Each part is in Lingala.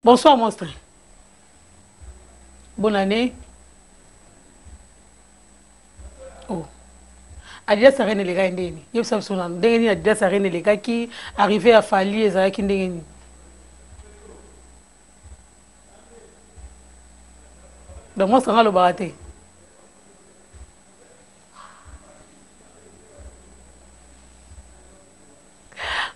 Bonsoir monstre. Bonne année. Oh. Adidas Arena elekaki ndenge nini? Yebisa biso nanu ndenge nini Adidas Arena elekaki, arrivée ya Fally ezalaki ndenge nini? Donc monstre nga alobaka te.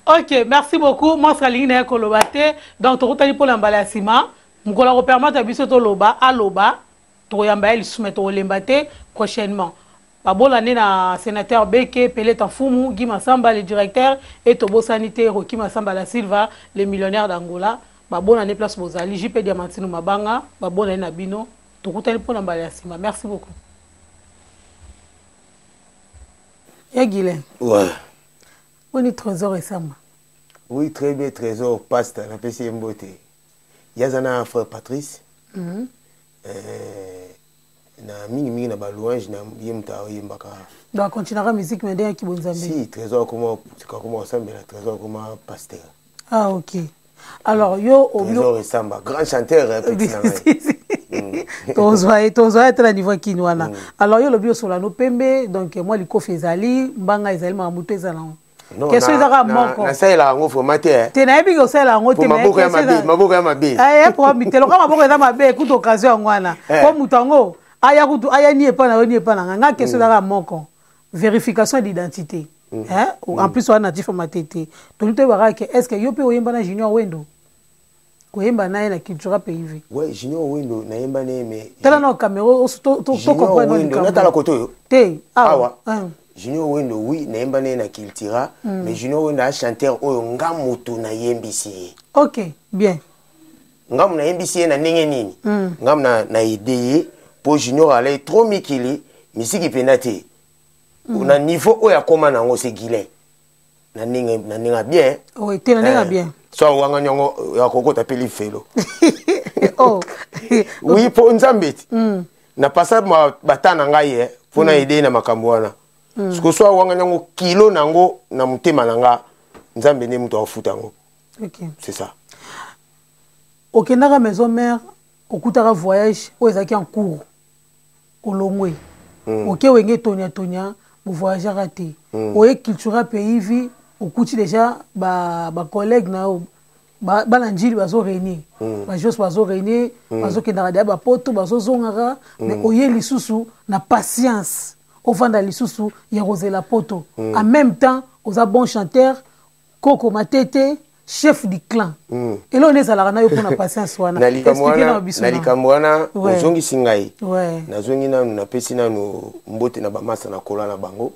Ok, merci beaucoup. Monstre alingi na ye koloba te. Donc tokutani mpo na mbala ya nsima. Mokolo akopermettre biso toloba, aloba, tokoyamba ye lisusu mais tokolemba te prochainement. Babola nde na sénateur Beke, Peleta Mfumu, Guy Massamba le directeur et tobosani te Rocky Massamba la Silva, le millionnaire d'Angola. Babona nde place bozali, JP Diamantino Mabanga, babona ye na bino. Tokutani mpo na mbala ya nsima. Merci beaucoup. Ya Guilain. Ouais. Boni Trésor Esamba. Oui, très bien Trésor Pasta, napesi ye mbote. Ye aza na frère Patrice. Na mingi mingi na ba louange na ye moto ayembaka. Donc continuera musique mais ndenge kibonzambe. Si, Trésor akoma akoma kosambela, Trésor akoma pasteur. Ah OK. Alors yo Trésor Esamba, grand chanteur hein, petit na ngai. Tozwa ye, tozwa ye tala niveau kini wana. Alors yo lobi osola no pembe, donc moi likofi ezali, mbanga ezali makambo to ezala ngo. Question ezaka moko. Nasalelaka yango vraiment te. Te nayebi ke osalela yango te. Maboko ya mabe, maboko ya mabe. Eh, po mitelo ka maboko eza mabe, kutu occasion yango wana. Po moto yango aya kutu aya ni epa na yo ni epa na nga. Nga question ezaka moko. Vérification d'identité. Hein? En plus wana natif matete. Toli toyebaka ke est-ce que yo pe oyemba na Junior Wendo? Koyemba na ye na Cultura PIV. Ouais, Junior Wendo nayemba na ye mais tala na caméra to to to comprendre likambo. Natala koto yo. Te, awa. Awa. Junior Wendo oui, nayemba na ye na Cultura, mais Junior Wendo a chanteur oyo nga moto nayembisi ye. OK, bien. Nga moto nayembisi ye na ndenge nini? Nga na na aider ye po Junior alai trop mikili, misiki penda te. Na niveau oyo akoma nango c'est Guilain. Na ndenge na ndenge bien. Oui, te na ndenge bien. So wanga nyongo ya kokota pe lifelo. Oh. Oui, po nzambe ti. Na pasa bata na ngai ye po na aider na makambo wana. Siko so wanga nyongo kilo nango na motema na nga nzambe nde moto afuta yango. OK. C'est ça. Okendaka maison mère, okutaka voyage oyo ezalaki en cours. Olongwe. Oke wenge tonya tonya, bo voyageaka te. Oye Cultura PIV, okuti déjà ba collègue na yo, bana njili bazo réunir. Ba jos bazo réunir, bazo kendaka deya ba poto, bazo zongaka, mais oye lisusu na patience. Ovanda lisusu ya kozela poto. En même temps, oza bon chanteur, Koko Matete, chef du clan. Elo nde ezalaka na yo mpona patience wana. Na likambo Expliquer wana, na biso na na. likambo wana, ozongisi ngai. Ouais. Nazongi nanu, napesi nanu mbote na bamasa na kola na bango.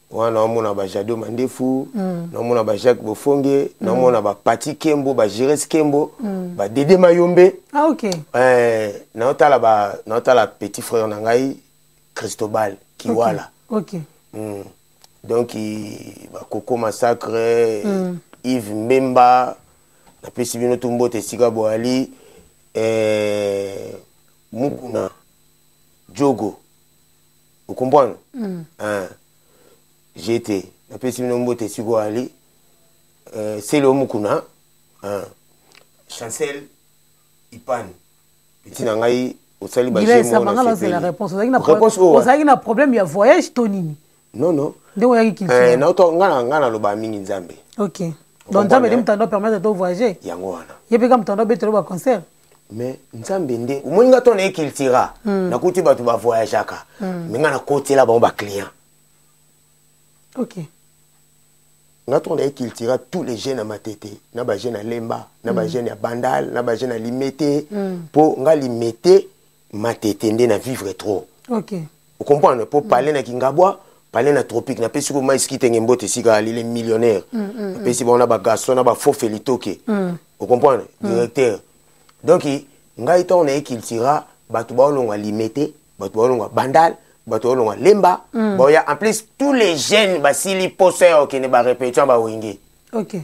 Wana naomona ba Jado Mandefu, naomona ba Jacques Bofonge, naomona ba Pati Kembo, ba Jires Kembo, ba Dede Mayombe. Ah, ok. Naotala ba, naotala petit frère na ngai Cristobal Kiwala. Ok. Ok. Donc, ba Coco Massacre, Yves Mbemba, napesi bino tu mbote esika boali, Mukuna, Diogo. Vous comprenez? Hein. GT, napesi bino mbote esika boali, Selo Mukuna, hein. Chancel Ipan. Petit na ngai osali ba Gila jeu moko Esamba, na nga sepeli. nazela réponse. Ozalaki na Réponse oyo, ozalaki na problème ya voyage to nini? Non, non. Ndenge oyaki culture. Na oto, nga na, nga na loba mingi Nzambe. Ok. Donc Comprendre, Nzambe nde hein? moto ando permettre to voyager. Yango wana. Ye pe ka moto ando betelo ba concert. Mais Nzambe nde, omoni nga to na ye cultura. Nakuti bato ba voyageaka. Mais nga nakotela bango ba client. Ok. Nga to na ye cultura tous les jeunes ya Matete, na ba jeunes ya Lemba, na ba jeunes ya Bandal, na ba jeunes ya Limete. Po nga Limete, Matete nde na vivre trop. Ok. Vous comprenez? Po parler na Kingabwa, parler na Tropique, na pesi ko mais kitenge mbote sika ali les millionnaires. Na pesi bona ba garçon na ba faux felitoke. Vous comprenez? Directeur. Donc ngai to na ye cultura, bato ba olongwa Limete, bato ba olongwa Bandal, bato ba olongwa Lemba, ba ya en plus tous les jeunes basili posa ya okende ba répétition ba wenge. Ok.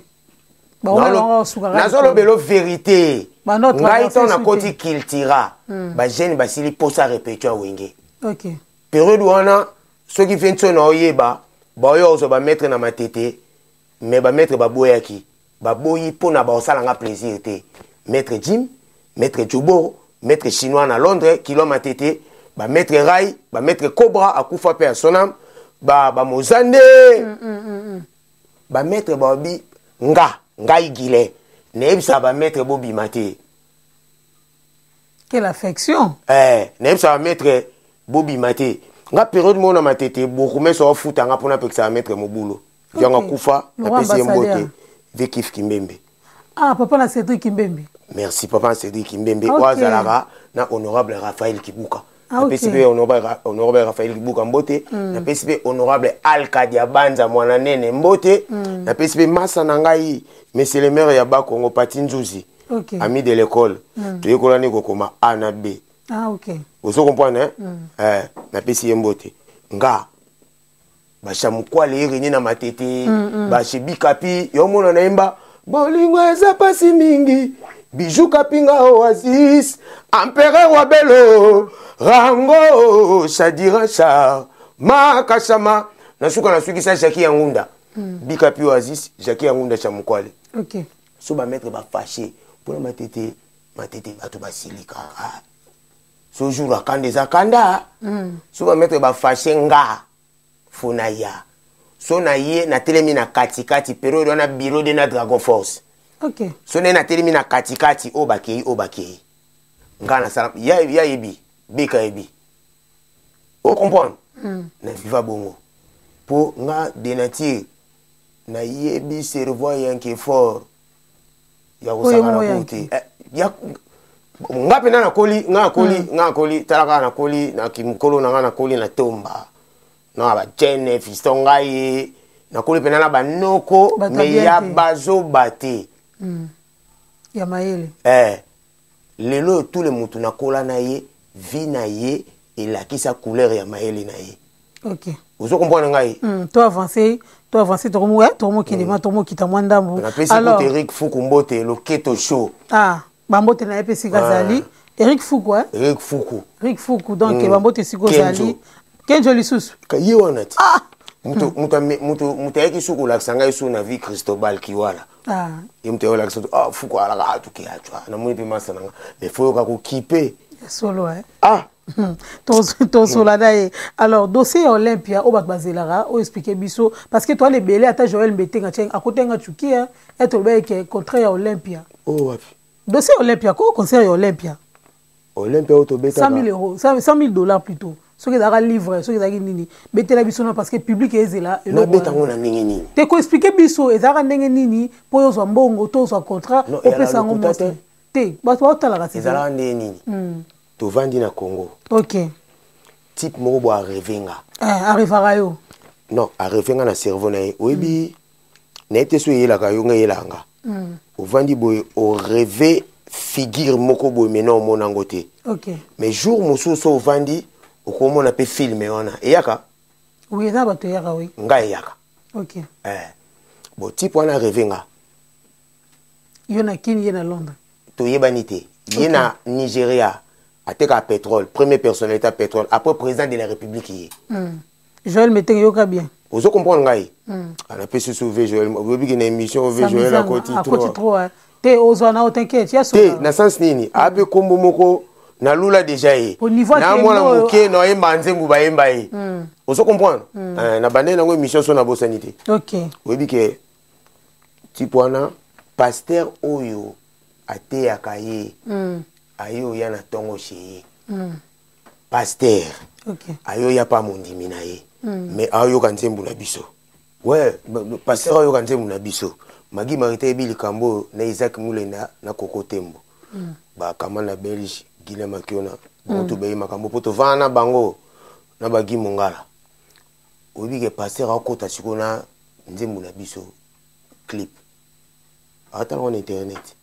Ba olongwa osuka kaka Nazolobelo vérité. Ba notre Ngai to na traversée koti suite. cultura, ba jeunes basili posa répétition ya wenge. Ok. Période wana soki vento na oyeba, ba oyo ozo ba mettre na matete, mais ba mettre ba boyaki. Ba boyi pona ba osala nga plaisir te. Maître Jim, Maître Joboro, Maître Chinois na Londres, Kilo Matete, ba Maître Rai, ba Maître Cobra akufa pe à son âme, ba ba Mozande. Ba maître babi nga ngai gile nayebisaka ba maître bobima te. Quelle affection. Eh, nayebisaka ba maître bobima te. Nga période moko na Matete bourgmestre aofuta nga mpona apekisaka maître mobulu. Yango akufa, napesi ye mbote. Vekif Kimbembe. Ah, papa na Cédric Kimbembe. Merci, papa na Cédric Kimbembe. Okay. Oyo na honorable Raphaël Kibuka. Ah, napesi mpe honorable Raphaël Kibuka mbote. Napesi mpe honorable Alkadia Banza mwana nene mbote. Napesi mpe masa na ngai monsieur le maire ya Bakongo Pati Nzuzi. Okay. Ami de l'école. Toyekolani kokoma A na B. Ah, ok. Ozo comprendre, hein? Eh, napesi ye mbote. Nga bashamukwale ye na Matete, bashebikapi yo mona na yemba bolingo eza pasi mingi bijou kapinga oasis empereur wa belo rango shadira char makashama nasuka nasukisa Jackie Yangunda. Bikapi oasis Jackie Yangunda shamukwale. Okay. So ba maître ba fâché mpona Matete. Matete bato basilika so jour akanda eza kanda. So ba maître ba fâché nga fo na ya so na ye natelemi na katikati periode wana bureau de na Dragon Force. Okay. So nde natelemi na katikati oyo bakei oyo bakei nga nasala ya ya yebi beka yebi o comprendre. Na viva bongo mpo nga de nature nayebi cerveau yanke fort ya kosakana ku te. Nga mpenza nakoli, nga nakoli, nga nakoli, tala kaka nakoli na kimokolo na nga, nakoli na tomba na bajene fiston ngai nakoli mpenza na banoko me ya bazoba te. Ya mayele. Eh, lelo oyo tule motu nakola na ye vi na ye elakisa couleur ya mayele na ye. Ok. Ozo comprendre ngai? To avancer, to avancer, tokomokende ma tokomokita mwa ndambu. Napesi kutu Eric Fuku mbote, loketo show. Ah, bambote na ye mpe esika azali Eric Fuku, eh? Eric Fuku. Eric Fuku, donc bambote esika ozali. Kenjo lisusu. Ye wana ti mutu ayaki su kolakisa ngai su na vie Cristobal Kiwala. Ye mutu ayolakisa, ah, Fuku alaka atuke atwa namoni mpe masa na nga mais fo yoka kokipe. Solo, eh? Ah. Tosola na ye. Alors dossier ya Olympia oyo bato bazelaka oyo explique biso parce que toala ebele ata Joel Mbetenga akotenga cuki e toloba eke contrat ya Olympia. Oyo wapi? Dossier ya Olympia ko concert ya Olympia. Olympia oyo tobetaka. 100 000 euros, 100 000 $ plutôt, soki ezalaka livre, soki ezalaki nini, betela biso na parce que public ezela. Nabeta yango na ndenge nini? Te, koexplique biso ezalaka ndenge nini mpo ozwa mbongo to ozwa contrat opesa yango mostre te, bato baotalaka. Ezalaka ndenge nini? Tovandi na Congo. Ok. Type moko bo arêver nga. Arêvaka yo? Non, arêver nga na cerveau na ye. Oyebi, nayebi te so eyelaka yo, nga eyelaka nga. Ovandi boye, orêver figure moko boye, mena omona yango te. Ok. Mais jour mosusu so ovandi, okomona mpe film wana eyaka. Oui, eza bato eyaka, oui. Ngai eyaka. Ok. Eh. Bon, type wana arêver nga. Yo na Kini, ye na Londres? Toyebani te. Ye na Nigeria atekaka pétrole, première personnalité ya pétrole après président de la République ye. Joël Metenge, yoka bien. Ozo comprendre ngai? Anapesi so ve Joël, oyebiki na émission ve Joël akoti. Akoti trop te, ozwa na o, t'inquiète, ya. Te, na sens nini, ape kombo moko nalula déjà ye na mwana moke na oyemba nzembo bayemba ye. Ozo comprendre? Na bandeli nango émission so nabosani te. Ok. Oyebi ke type wana, pasteur oyo ateyaka ye, aye oya na ntongo chez ye. Pasteur aye oya mpa mondimi na ye, mais aoyoka nzembo na biso. Ouais, pasteur aoyoka nzembo na biso. Magi Marite yebi likambo oyo na Isaac Mulenda na Koko Tembo, bakama na Belge Guilem Makiona, bango tobeyi makambo mpo tovanda na bango na bagi Mongala. Oyebi ke pasteur akota sikoyo na nzembo na biso clip, atala wana internet.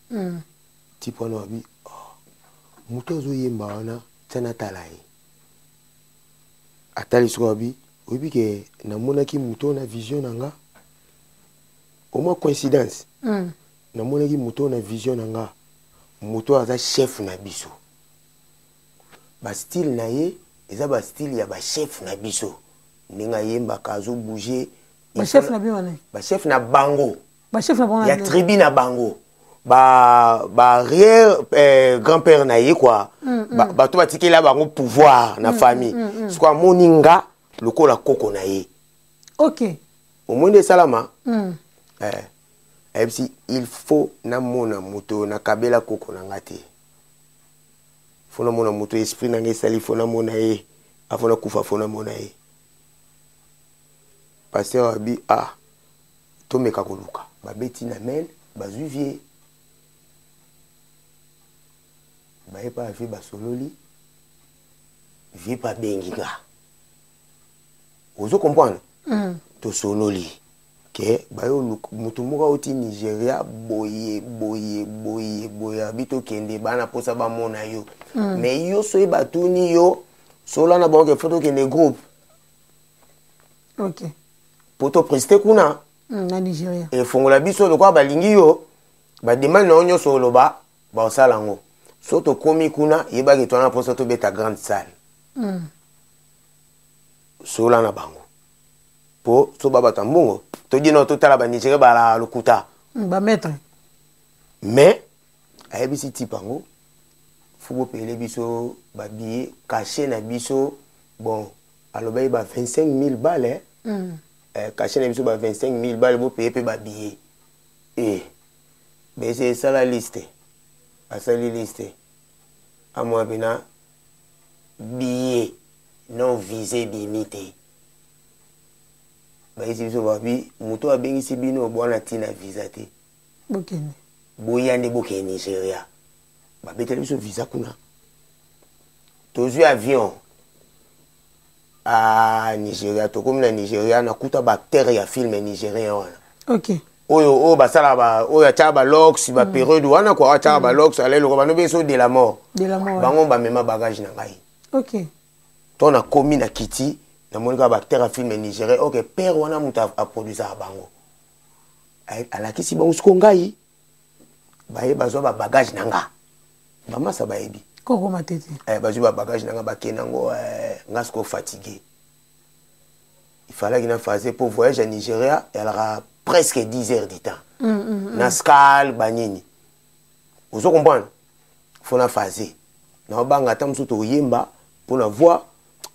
Type wana wabi, oh, moto azoyemba wana tia natala ye. Atali sikoyo, abi oyebi ke namonaki moto na vision na nga, au moins coïncidence. Namonaki moto na vision na nga, moto aza chef na biso, bastyle na ye eza bastyle ya bachef na biso, ndenge ayembaka azobouge. Bachef na bino wana? Bachef na bango. Bachef na bango. Ya tribu na bango. Ba ba arrière grand père na ye quoi. Bato batikela bango pouvoir na famille. Sikoyo amoni nga lokola koko na ye. Omoni nde esalama. Ayebisi il faut namona moto nakabela koko na nga te, faut namona moto esprit na nga esali, faut namona ye avant nakufa, faut namona ye. Pasteur abi ah, tomeka koluka. Babeti na mail, bazwi vieux, baye pa vieux, basololi, vieux mpe abengi nga. Ozo comprendre? Tosololi ke bayo moto moko auti Nigeria boye boye boye boye, abi tokende, bana mposa bamona yo. Mais yo soki batuni yo, sola na bango ke faut tokende groupe. Po topréside kuna. Na Nigeria. Efongola biso lokola balingi yo, bademande na yo nyonso oloba, baosala yango. So tokomi kuna, yebaki twana mposa tobeta grande salle. Sola na bango mpo so babata mbongo, todino totala Banigeria bala lokuta. Bamaître. Mais ayebisi type yango faut bopele biso babillet, cachet na biso. Bon, alobaki ba 25 000 balles. Cachet na biso ba 25 000 balles, bopeye mpe babillet. E bese esala liste, asali liste, amwa mpena billet non visé bimi te. Bayesi biso, babi moto abengisi bino bwana ntina visa te. Bokende. Boya nde bokende Nigeria. Babeteli biso visa kuna, tozwi avion a Nigeria. Tokomi na Nigeria, nakuta baacteur ya film nigérien wana. Oyo oyo basalaka oyo atiaka balocks, bapériode wana kua, atiaka balocks, ala eloko bano biso de la mort. De la mort. Bango bamema bagage na ngai. To nakomi na kiti, namoni kaka baacteur ya film nigérien. Ok, père wana moto aproduisaka bango, alakisi bango siko ngai, baye bazwa babagage na nga, bamasa bayebi. Kokoma te te. Bazwi babagage na nga, bakende yango. Nga siko fatigué, il fallaki na phase po voyage ya Nigeria ezalaka presque 10 heures du temps na escale banini, ozo comprendre? Faut na phase, naobanga ata mosusu toyemba mpo na voix.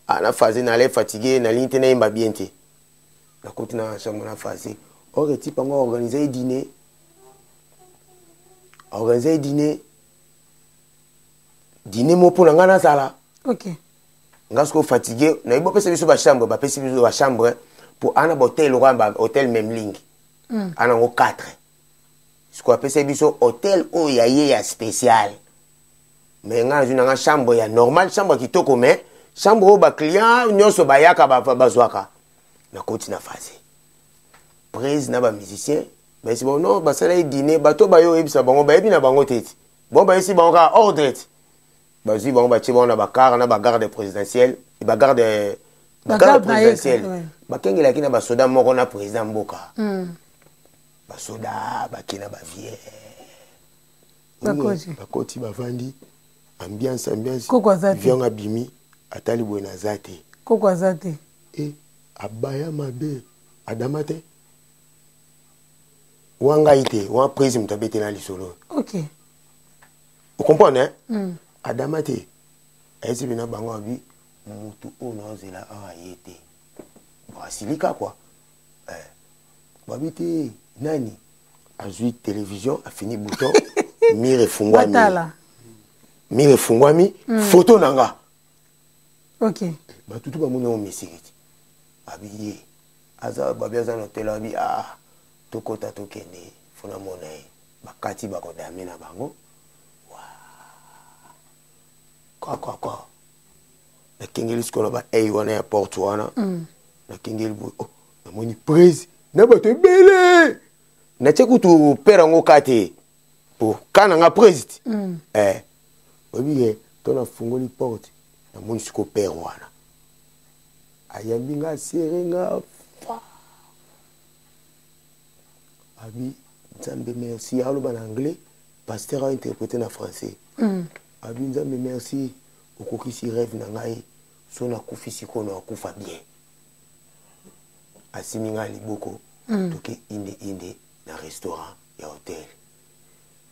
Ah, na phase, nale fatigué, nalingi te nayemba bien te. Nakoti na chambre na phase. Or type yango aorganize ye dîner, aorganize ye dîner, dîner mo mpo na ngai nazala. Nga sikoyo fatigué, nayebi bapesa biso bachambre, bapesi biso bachambre mpo ana bahotel lokola bahotel Memling. Ana yango 4. Sikoyo apesa biso hotel oyo ya ye ya spécial, mais nga nazwi nanga chambre ya normal, chambre ya kitoko, mais chambre oyo baclient nyonso bayaka bazwaka. Nakoti na phase, prise na bamusicien bayesi bango non, basala ye dîner. Bato bayo oyebisa bango, bayebi na bango te ti bon, bayesi bango kaka ordre ti bazwi bango, batie bango na bacar na bagarde présidentielle, bagarde bagarde Bagarde na ye, présidentielle. Bakengelaki na basoda moko na président mboka. Basoda bake na bavieux. Bakoti. Bakoti, bavandi, ambiance, ambiance. Koko aza te. Viango abimi, atali boye, naza te. Koko aza te. E abaya mabe, adama te wa ngai te, wa prise moto abetela lisolo. Ocomprendre, hein? Adama te, ayesi mpena bango, abi motu oyo naozela awa ye te. Bon, asilika kua. Babi te nani azwi télévision, afini bouton, mur efungwami. Batala. Mur efungwami, photo na nga. Bato tu bamoni yango, misiki ti abi ye aza, babi aza na hotel, abi ah, tokota, tokende, faut namona ye. Bakati, bakodame na bango kakaka. Nakengeli sikoyo na baei wana ya porte wana. Nakengeli boye, oh, namoni prise na bato ebele. Natie kutu pere yango ka te po ka na nga prise ti. Oyebi ke to nafungoli porte, namoni sikoyo pere wana ayambi nga, asere nga fa, abi Nzambe merci. Aloba na anglais, pasteur ainterprété na français. Abi Nzambe merci, okokisi rêve na ngai, so nakufi sikoyo nakufa bien. Asimi ngai liboko. Toke inde inde na restaurant ya hotel.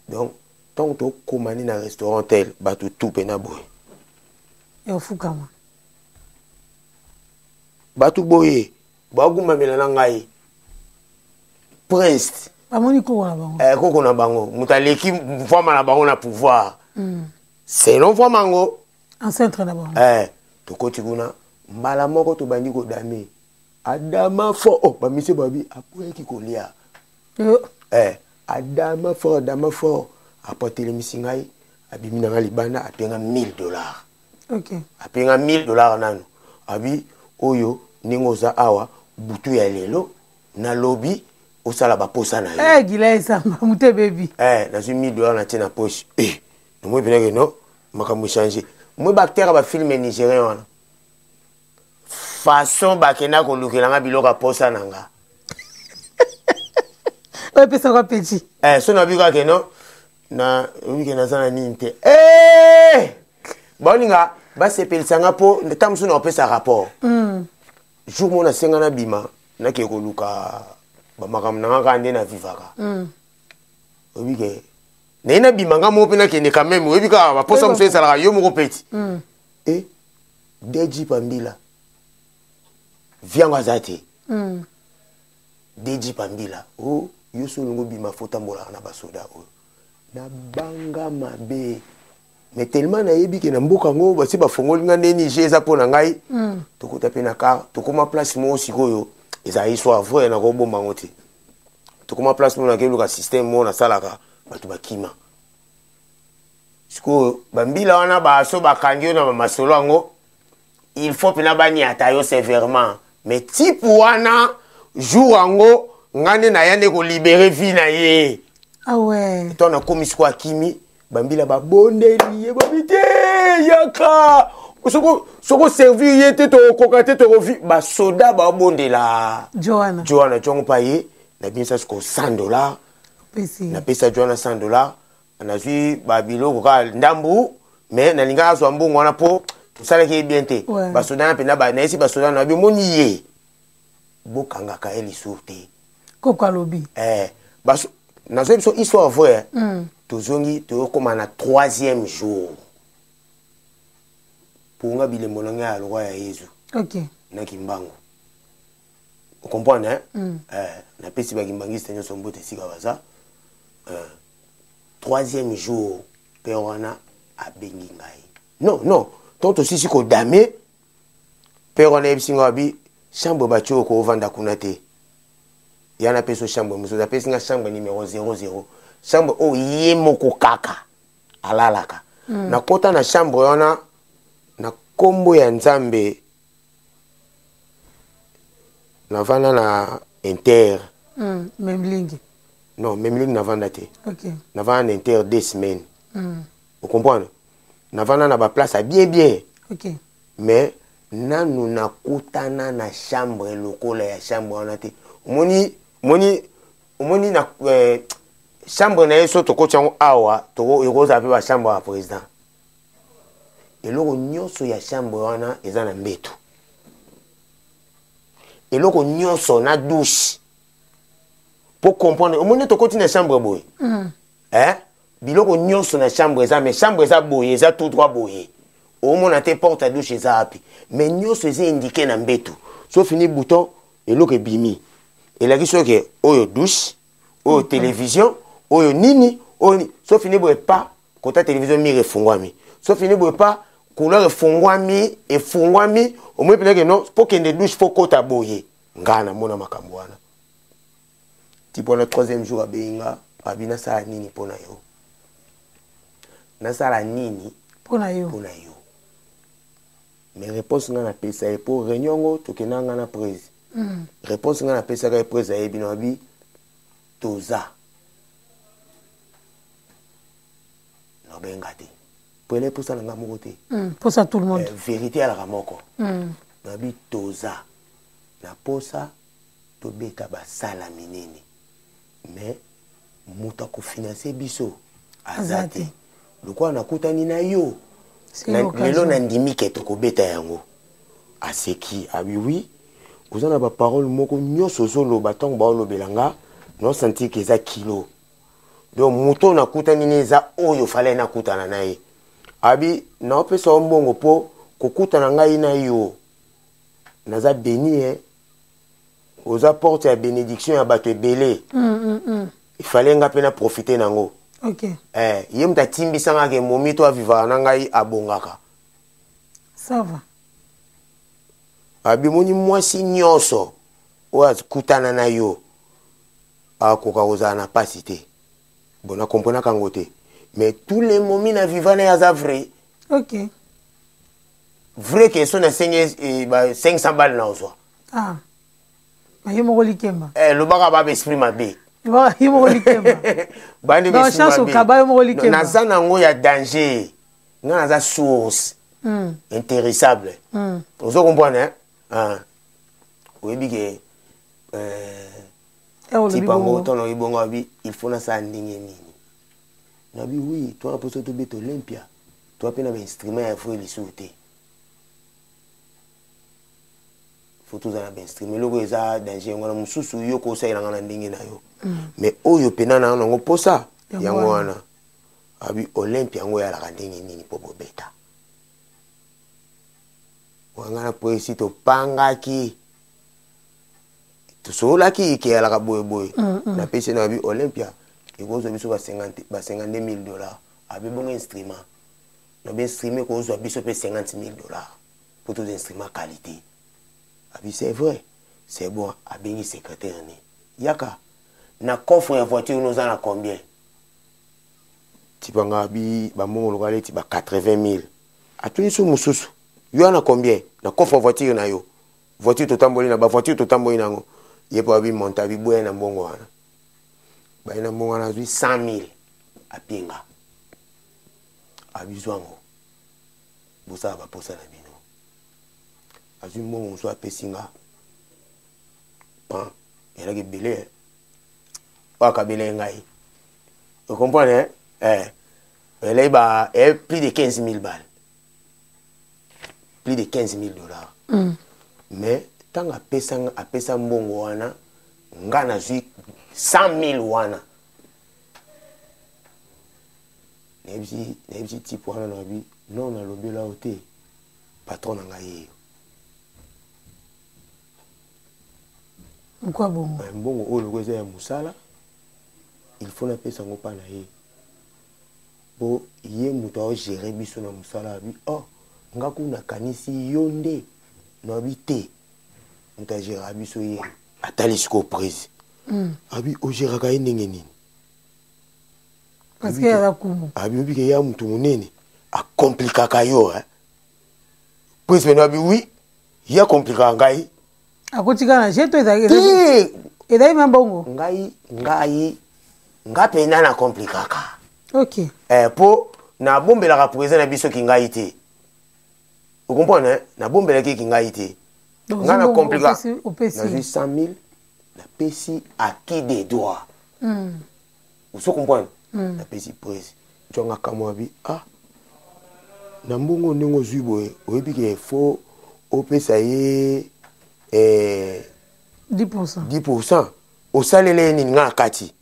Donc ntango tokomani na restaurant tel, bato tu mpena boye. Efukama. Bato boye bagumbamela na ngai, prince. Bamoni koko na bango. Eh, koko na bango, moto aleki mvwama na bango na pouvoir, selon mvwama yango. Ancêtre na bango. Eh, tokoti kuna, mbala moko tobandi kodame. Adama fort, oh, bamisie babi aboyaki kolia. Eh, adama fort, adama fort. Apo atelemisi ngai, abimi na ngai libanda, apenga 1000 $. Apenga 1000 $ nanu, abi oyo ndenge oza awa, butu ya lelo nalobi osala baposa na yo. Eh, gila esamba moto ebebi. Eh, nazwi 1000 $ natie na poche. Eh, namoi mpenake no makambo echange. Moi baacteur ya bafilm nigérien wana, façon bakenda kolukela nga biloko ya posa na nga. Oyo epesaka appétit. Eh, so nabi kaka no na oyebike naza na nini te. Eh! Baoninga basepelisa nga mpo ntango mosusu na kopesa rapport. Jour mo nasenga nabima, nakee koluka bamakambo na nga kaka nde navivaka. Oyebi ke naye nabima nga moko mpe nakende quand même. Oyebi kaka baposa mosusu ezalaka yo moko peti. E deji pambila viango aza te. Deji pambila o yo so olingi obima, fo tambolaka na basoda oyo nabanga mabe. Mais tellement nayebi ke na mboka yango basi bafongoli nga ndeni je eza mpo na ngai. Tokota mpe na car, tokóma place moko. Sikoyo ezala histoire vraie, nakobomba yango te. Tokóma place moko, nakeluka système moko nasalaka, bato bakima. Sikoyo bambila wana baso bakangi yo na bamasolo yango, il faut mpena baniata yo sévèrement. Mais type wana, jour yango nga nde naya nde kolibérer vie na ye. Ah ouais. To nakomi sikoyo, akimi bambila, babondeli ye, babi te yaka, soko servir ye te, tokokoka te, tokovi basoda babondela. Joana. Joana jongo mpa ye, nabimisa sikoyo 100 $. Pesi. Napesa Joana 100 $, nazwi babiloko kaka ndambu, mais nalingaka azwa mbongo wana mpo tosalaki ye bien te. Basoda na mpenza, nayesi basoda na babi, omoni ye, bokangaka ye lisusu te. Koko alobi. Eh, nazwi biso histoire vraie. Tozongi, toyokóma na troisième jour mponga bilembo na ngai ya lokwa ya Yezu. Na Kimbangu, ocomprendre, hein? Eh, napesi bakimbangiste nyonso mbote esika baza. Eh, troisième jour mpe wana abengi ngai. Non, non, ntango tosisi kodame, mpe wana ayebisi ngai, abi chambre batie oyo, koovanda kuna te, ya napesi yo chambre mosusu. Apesi nga chambre numéro 00, chambre oyo ye moko kaka alalaka. Nakota na chambre wana na nkombo ya Nzambe. Navanda na inter. Memling. Non, Memling navanda te. Navanda na inter 2 semaines. Ocomprendre, navanda na baplace ya bien bien. Mais nanu nakutana na chambre lokola ya chambre wana te. Omoni, omoni, omoni na chambre na ye, so tokoti yango awa, ekozala mpe bachambre ya président. Eloko nyonso ya chambre wana eza na mbeto, eloko nyonso na douche. Po comprendre, omoni, tokoti na chambre boye. Eh? Biloko nyonso na chambre eza, mais chambre eza boye, eza tout droit boye, omona te porte ya douche eza wapi, mais nyonso eza indiqué na mbeto. So fini bouton, eloko ebimi, elakisi soki oyo douche, oyo télévision, oyo nini, oyo nini. So fini boye pa kota télévision, mire efungwami. So fini boye pa couleur efungwami, efungwami. Omoni mpenake non, mpo kende douche fo kota boye. Ngai namona makambo wana. Ti mpona troisième jour abengi nga, abi nasala nini mpo na yo, nasala nini mpo na yo. Mpo na yo. Mais réponse nga napesa ye, mpo réunion yango tokenda nga na prise. Réponse nga napesaka ye, prise ayebi na abi toza nabenga te po ele mposa na nga moko te. Mposa tout le monde. Eh, vérité alaka moko. Nabi toza na posa tobeta basala minene, mais moto akofinanse biso aza te. Lokola nakutani na yo lelo, nandimi ke tokobeta yango. Aseki, abi oui, oza na baparole moko nyonso ozoloba. Ntango baolobela nga, naosentir ke eza kilo. Donc moto oyo nakutani ne eza oyo fallait nakutana na ye. Abi naopesa yo mbongo mpo kokutana ngai na yo, naza béni, eh. Oza porte ya bénédiction ya bato ebele. Il fallait nga mpe na profite nango. Eh, ye moto atimbisanga ke momi to avivaka na ngai abongaka. Ça va. Abimoni mwasi nyonso oyo akutana na yo akoka kozala na pasi te. Bon, nakomprenaka yango te, mais tous les momi na viva na ye aza vrai. Vrai ke so nasengi, eh, ba 500 balles na ozwa. Ah. Ye moko likemba. Eh, lobaka ba esprit mabe. Ye moko likemba. Bandi. Donc, chance okaba yo moko likemba. Naza nango ya danger, nga naza source intéressable. Ozo comprendre, hein? Ah. Oyebi ke Eh, olobi tipa yango bongo. ntango nayebi bongo, abi il faut nasala ndenge nini? Nabi oui, towana mposo tobeta Olympia, toa mpe na bainstrument ya vrai lisusu te. Faut tozala na bainstrument. Eloko eza danger yango wana. Mosusu yo kosalelanga na ndenge na yo, mais oyo mpena na nango mposa yango yango wana. Wana abi Olympia yango eyalaka ndenge nini mpo bobeta wanga na poesi? Topangaki, tosololaki ke eyalaka boyeboye. Napesi na abi Olympia ekozwa biso ba 50, ba 52 000 dollars. Abi bongo instrument? Nabi instrument ekozwa biso mpe 50 000 dollars mpo tozwa instrument qualité. Abi c'est vrai, c'est bon. Abengi secrétaire ni yaka na coffre ya voiture noza na combien? Tipanga abi bambongo lokola neti ba 80 000. Atuni so mosusu yo wana combien na coffre ya voiture na yo? Voiture totamboli na bavoiture totamboli nango, ye mpo abi monta, abi boya na mbongo wana, baye na mbongo wana. Azwi 100 000, apinga, abizwa yango, bosala baposa na bino. Azwi mbongo mosusu, apesi nga pan, ezalaki ebele oyo akabela ngai. Ocomprendre, eh? Elai ba plus de 15 000 balles, plus de 15 000 dollars. Mais ntango apesa, apesa mbongo wana, nga nazwi 100 000 wana. Nayebisi type wana, nabi non, nalobela yo te, patron na ngai yeyo. Pourquoi bongo? Mbongo oyo loko eza ya mosala, il faut napesa yango mpa na ye mpo ye moto aogere biso na mosala. Abi oh, nga kuna nakanisi yo nde. Nabi te, moto agéraka biso ye. Atali sikoyo prise. Abi ogéraka ye ndenge nini? Parce que aza kumu. Abi obike ya motu monene akomplikaka yo, eh? Prise pene abi oui, ye akomplikaka ngai. Akotika na je to te. Ezali ma mbongo. Ngai nga mpena nakomplikaka. Ok. Mpo nabombelaka président na biso ki ngai te. Ocomprendre, eh? Nabombelaki ki ngai te. Nga na komplika. Opesi. Nazwi 100 000, napesi acquis des droits. Ozo comprendre? Napesi prise ntonga kamwa, abi ah, na mbongo ndenge ozwi boye, oyebi ke faut opesa ye 10%. 10%. Osalela ye nini? Nga na kati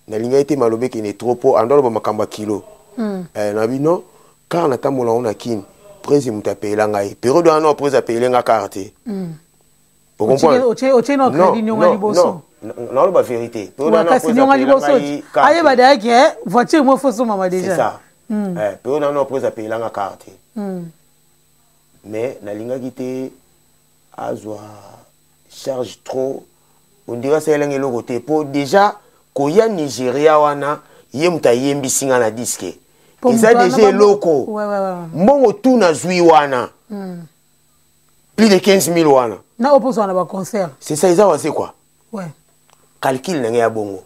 nalingai te maloba ekende trop mpo ando aloba makambo ya kilo. Nabi non, car natambola yango na kini, prise moto apeyela ngai periode wana. Prise apeyele nga car te. Otie na crédit nionga liboso. Naoloba vérité. Kasi nionga liboso ayeba dayaki voiture mo faut somama déjà. C'est ça. Periode wana prise apeyela nga car te. Mais nalingaki te azwa charge trop, ondira asalelanga eloko te, mpo déjà koya Nigeria wana, ye moto ayembisi nga na disque, eza déjà eloko. Mbongo tu nazwi wana, plus de 15 000 wana. Na opozwa na baconcert. C'est ça, eza wase quoi. Calcul na ngai ya bongo.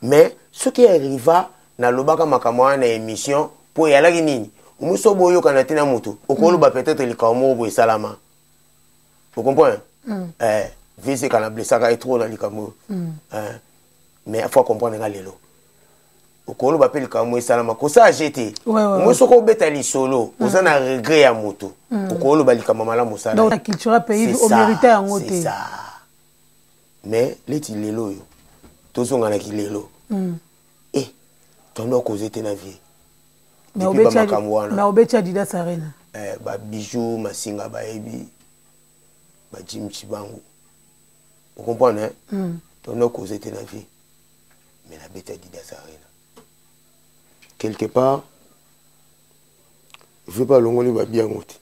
Mais soki arriva nalobaka makambo wana na émission, mpo eyalaki nini, omoso boyokana te na moto, okoloba peut-être likambo moko boye esalama. Ocomprendre? Vise kana blessaka ye trop na likambo oyo. Mais faut comprendre nga lelo, okoloba mpe likambo esalama, kosala je te. Omoi soki obeta lisolo, oza na regret ya moto, okoloba likambo malamu osala. Yango te. Mais leti lelo oyo tozonganaki lelo. Tondo akoze te na vie. Depuis bamakambo wana. Mais obeti Adidas Arena. Eh, babijou masinga bayebi, bajim Chibangu, ocomprendre, hein? Tondo akoze te na vie, mais nabeti Adidas Arena. Quelque part je pas alongoli babi yango te.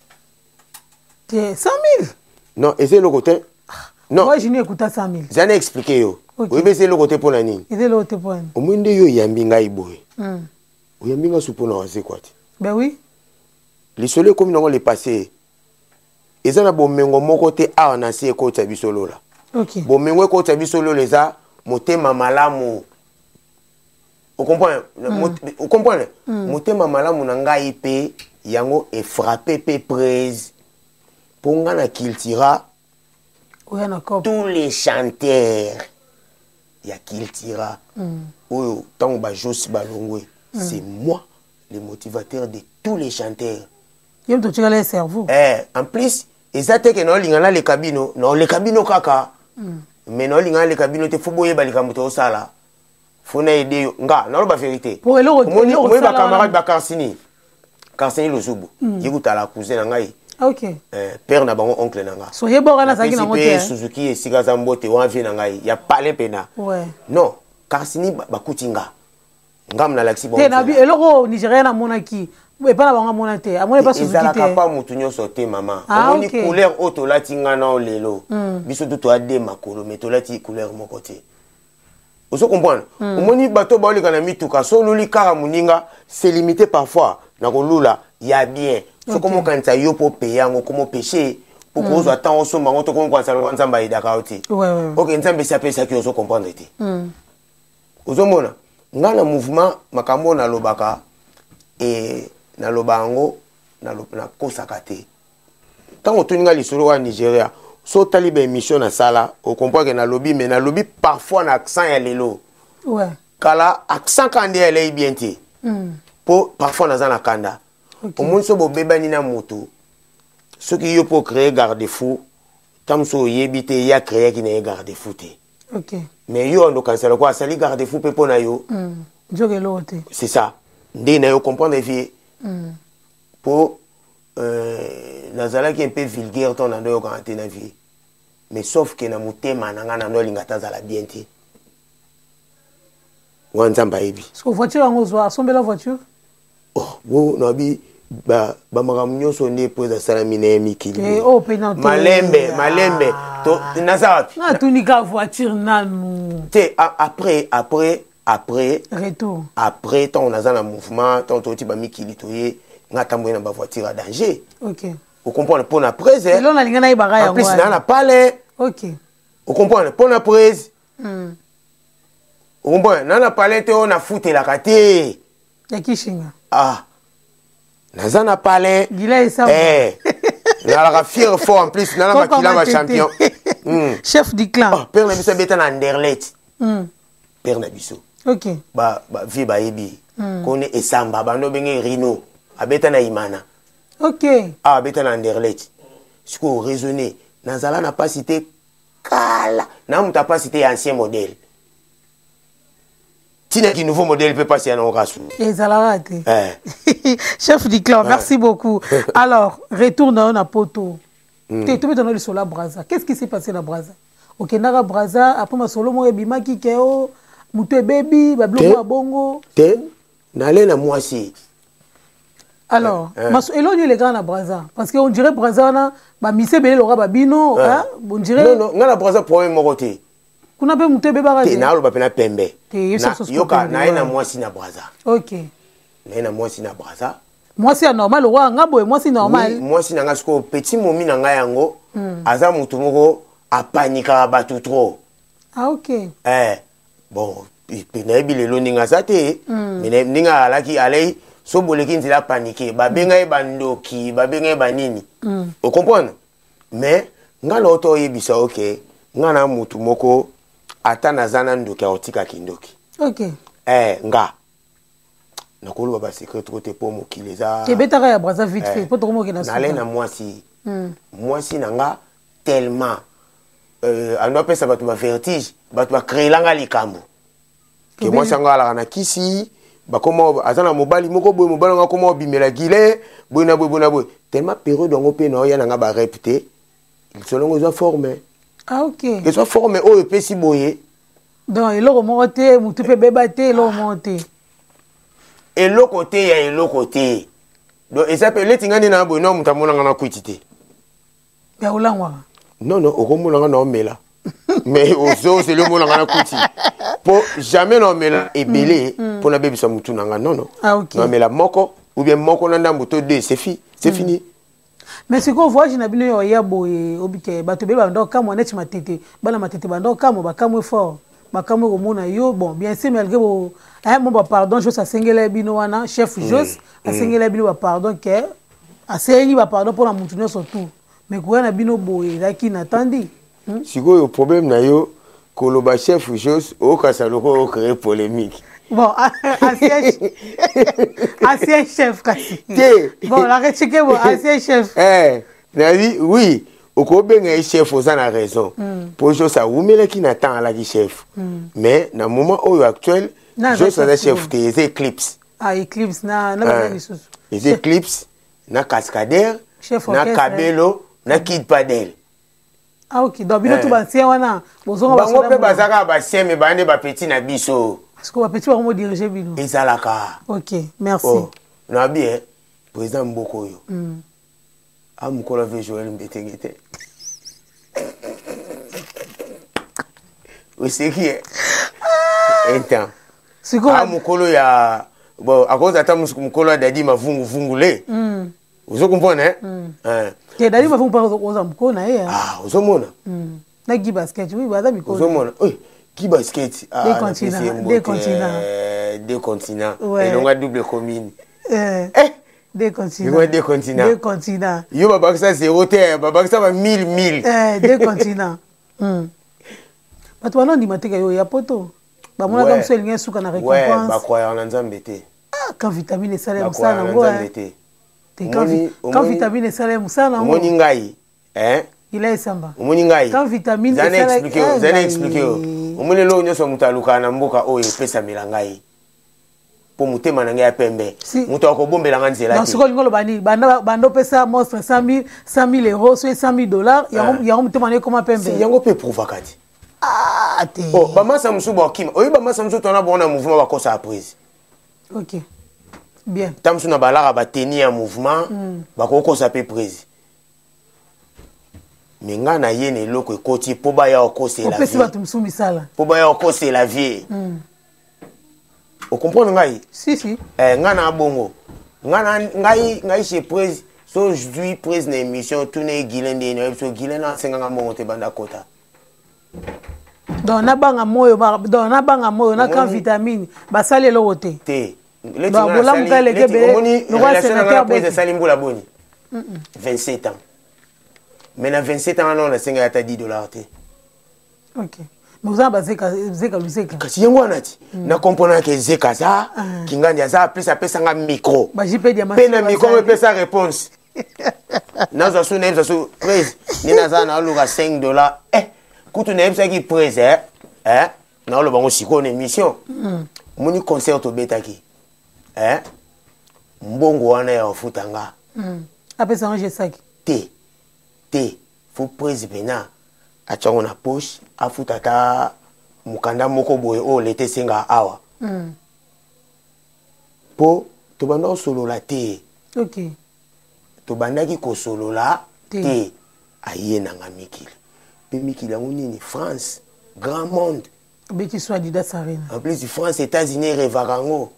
Te 100 000. Non, eza eloko te, non. Moi, je n'ai écouté 100 000. Eza na expliquer yo. Oyebi eza eloko te mpo na nini? Eza eloko te mpo nini? Omoi nde yo oyambi ngai boye, oyambi ngai su mpo na wazekwa te. Ben oui. Lisolo ekomi nango le passé. Eza na bomengo moko te awa na se ekotisa biso lola. Bomengo ekotisa biso lola eza motema malamu, ocomprendre? Ocomprendre? Motema malamu na ngai mpe yango efrappe mpe prise mpo nga na Cultura. Oya na cop. Tous les chanteurs ya Cultura oyo ntango bajosi balongwe, c'est moi le motivateur de tous les chanteurs. Ye moto otikala ye cerveau. Eh, en plus eza te ke naolinga naleka bino, naoleka bino kaka, mais naolinga naleka bino te. Fo boyeba likambo tozosala, fo naede yo. Nga naloba vérité. Po Omoni eloko omoni osala bacamarade wana. Bakarsini, Karsini Luzubu, ye kutala cousin na ngai. Eh, père na bango oncle na nga. So ye boko wana azalaki nango Napesi te. mpe Suzuki esika aza mbote wana, vie na ngai ya pale mpena. Non, Karsini bakuti nga, ngam nalakisi bango Te, nabi nzela. eloko oyo Nigérien amonaki epai na bango, amona te, amoni epa Suzuki Ezalaka te. pa motu nyonso te, mama. Ah, Omoni ok. couleur oyo tolati nga na lelo, biso tu toya de makolo, mais tolati couleur moko te, ozo comprendre? Omoni bato baoleka na mituka, so oluli kaka moninga, c'est limité. Parfois na kolula ya bien, soki omokanisa yo mpo paye yango, komo péché mpo kozwa ntango osomba yango to komokanisa lokola Nzambe ayedaka yo te. Ok, Nzambe esi apesaki yo, ozo comprendre te? Ozomona nga na mouvement, makambo oyo nalobaka, e naloba yango, nakosaka te. Ntango otuni nga lisolo oyo ya Nigeria, so otali baémission nasala, ocomprendre ke nalobi, mais nalobi parfois na accent ya lelo. Kala accent kaka nde alei bien te, mpo parfois naza na kanda. Omoni so bobebani na moto, soki yo mpo ocréer garde fou, ntango mosusu oyebi te ye acréaki na ye garde fou te. Mais yo ando okanisa lokola asali garde fou mpe mpo na yo. Nzoka eloko te. C'est ça nde na yo comprendre vie, mpo nazalaki un peu vulgaire ntango nando oyokanga te na vie, mais sauf ke na motema na ngai nando alinga ata azala bien te wana, Nzambe ayebi. Parce que voiture yango ozwa, asombela voiture. Oh, bo nabi bamakambo nyonso nde po ezasalami na ye mikili. Eh, oyo mpe na te. Malembe malembe. Naza wapi? Natunika voiture nanu. Te, après Retour. Après ntango naza na mouvement, ntango touti bamikili, toye, nga tamboye na bavoiture ya danger. Ocomprendre? Mpo na prese. Elo nalinga nayebaka En yango plus wana. naa na pale. Ocomprendre? Mpo na prese. Ocomprendre? Naa na pale te oyo nafutelaka te. Ya kishinga. Ah, naza na palin. Gila esamba. Eh, nazalaka fier fort. En plus nana Koko makila Matete. bachampion. Chef du clan. Oh, père na biso abeta na Anderlecht. Père na biso, ba vie bayebi kone esamba, bando obenge Rino, abeta na Imana. Awa abeta na Anderlecht. Sikoyo raisonne, nazala na mpasi te kala, na moto apasi te ya ancien modèle, ntina nouveau modèle mpe mpasi ya nango kasu. Ezalaka te. Eh. Chef du clan, merci beaucoup. Alors, retour na yo na poto te, tobetana lisolo ya Braza. Qu'est ce qui s'est passé na Braza? Okendaka Braza, après masolo moko ebimaki ke o moto ebebi babiloko ya bongo. Te, nale na mwasi. Alors, Eh, eh. maso eloni elekaka na Braza, parce que on dirait Braza wana bamise ebele loka babino, hein, on dirait. Non, non, nga na Braza problème moko te. Kuna mpe moto ebebaka te. te. Naloba mpe na pembe. Te, yebisa biso Yoka, pembe, naye na ouais. mwasi na Braza. Naye na mwasi na Braza. Mwasi ya normal, lokwa nga boye, mwasi normal. Oui, mwasi na nga sikoyo, petit momi na ngai yango aza motu moko apanikaka bato trop. Ah, ok. Eh, bon, pe nayebi lelo ndenge aza te, mais ndenge alaki alei, so boleki nzela apanike, babenga ye bandoki, babenga ye banini, ocomprendre? Mais nga na oto oyebisa, ok, nga na motu moko ata naza na ndoki, akotikaki ndoki. Eh, nga nakoloba basecret trop te mpo mokili eza. Ebetaka ya Braza vite Eh, fait mpo tokomokenda. Nale na mwasi, mwasi na nga tellement ando apesa bato bavertige, bato bacréelanga likambo ke mwasi yango alaka na kisi. Bakoma aza na mobali moko boye, mobali yango akoma obimela gile boye na boye, boye na boye. Tellement période yango mpe naoya na nga barep te, lisolo yango ezwa forme. Ah, ok. Ezwa forme oyo epesi boye. Donc eloko moko te, motu mpe ebeba te, eloko moko te. Eloko te ya eloko te. Donc eza mpe leti ngai nde na boye, no moto amonanga na kwiti te. Ya olangwaka? Non, non, okomonanga na omela, mais ozozeli omonanga na kuti mpo jamais na omela ebele mpo nabebisa motu na nga. Non, non. Ah, ok. Naomela moko ou bien moko na ndambo to deux, c'est fi c'est fini. Mais sikoyo voyage na bino oya boye, obike bato ebele banda okamwa neti Matete, bana Matete banda okamwa, bakamwe fort, bakamwe komona yo. Bon, bien sûr, malgré bo mo bapardon Jos asengela bino wana, chef Jos asengela bino bapardon, ke asengi bapardon mpona motu nyonso tout, mais koya na bino boye ezalaki natandi. Sikoyo problème na yo koloba chef Jos, okasa lokola ocréer polémique. Bon, ancien chef kasi. Te. Bon, la retike, bon, ancien chef. Eh, nabi oui, okobenga ye chef, oza na raison, mpo Jos awumelaki na temps alaki chef, mais na moment oyo actuel Jos aza chef te, eza Eclipse. Ah, Eclipse na bana lisusu. Eza Eclipse na Cascadeur na Kabelo na Kid Padel. Ah, ok, donc bino to baancien wana bozonga. Bango mpe baza kaka baancien, mais baa nde bapeti na biso. Parce que bapeti bango modirige bino. Ezalaka. Ok, merci. Oh, nabi eh, président mboka oyo amokolo ave Joel Mbetenge te, oseki ye un temps a mokolo ya bon akoza ata mokolo ya Dadi Mavunguvungu le ozo comprendre, hein? Te, Dadi Mavungu mpe oza mokolo na ye. Ah, ozomona. Na Guy Basket, oui, baza mikolo. Ozomona, oui, Guy Basket. Ah, deux continents, deux continents. Deux continents, elonga double commune. Eh, deux continents. Yo, deux continents. Deux continents. Yo babakisa zéro te, babakisa ba mille mille. Eh, deux continents. Bato bana ondima teka yo ya poto, bamonaka mosu elingi esuka na récompense. Bakwayaka na Nzambe te. Ah, quand vitamine esala ya mosala nango. Nzambe te. Quand vitamine esala ya mosala nango. Omoni ngai. Ila esamba. Omoni ngai. Quand vitamine. Zana explique yo. Omoni eloko nyonso moto alukaka na mboka oyo epesamela ngai, mpo motema na ngai ya pembe, moto akobombelanga nzela te. Sikoyo olingi oloba nini? Banda opesa monstre 100 000 euros, so 100 000 dollars, yango motema na ekoma pembe? Yango mpe eprouvaka te. Ah, te. Bamasa mosusu bakima, oyebi, bamasa mosusu tona bango na mouvement bakosaka prise. Ok, bien. Ta mosusu na balaka bateni ya mouvement, bakokosa mpe prise, mais ngai na ye na eloko ekoti mpo baya okosela. Opesi bato mosusu misala. Mpo baya okosela vie. Ocomprendre ngai? Si, si. Eh, ngai na bongo ngai chez prise, so zwi prise na émission, tuna egile ndeni oyebi so gile na asenganga mbongo te banda kota. Donc nabanga moyo, donc nabanga moyo na kan vitamine basali eloko te. Te. Bolamuka eleki ebele. Lokola sénateur. Esali mbula boni? 27 ans. Mais na 27 ans wana nasengaki ata 10 dollars te. Ok, mais oza na bazeka zeka luzeka. Kasi yango wana ti na comprendre ke zeka aza kingandi, aza plus apesanga micro mpe na micro ngo epesa réponse. Nazwa so nayebisa so prise nde naza naoluka 5 dollars. Eh, kutu nayebisaki prise, eh, eh, naoloba ngo sikoyo na émission. Omoni concert tobetaki, eh, mbongo wana ya kofuta nga. Apesa ngo jesaki. Te, te, faut prise mpena atiango na poche, afuta ata mokanda moko boye oyo leta esengaka awa, mpo tobanda kosolola te. Tobandaki kosolola te. Aye nanga mikili mpe mikili yango nini, France, grand monde. Obeti so Adidas Arena. En plus France, États-Unis erevaka yango.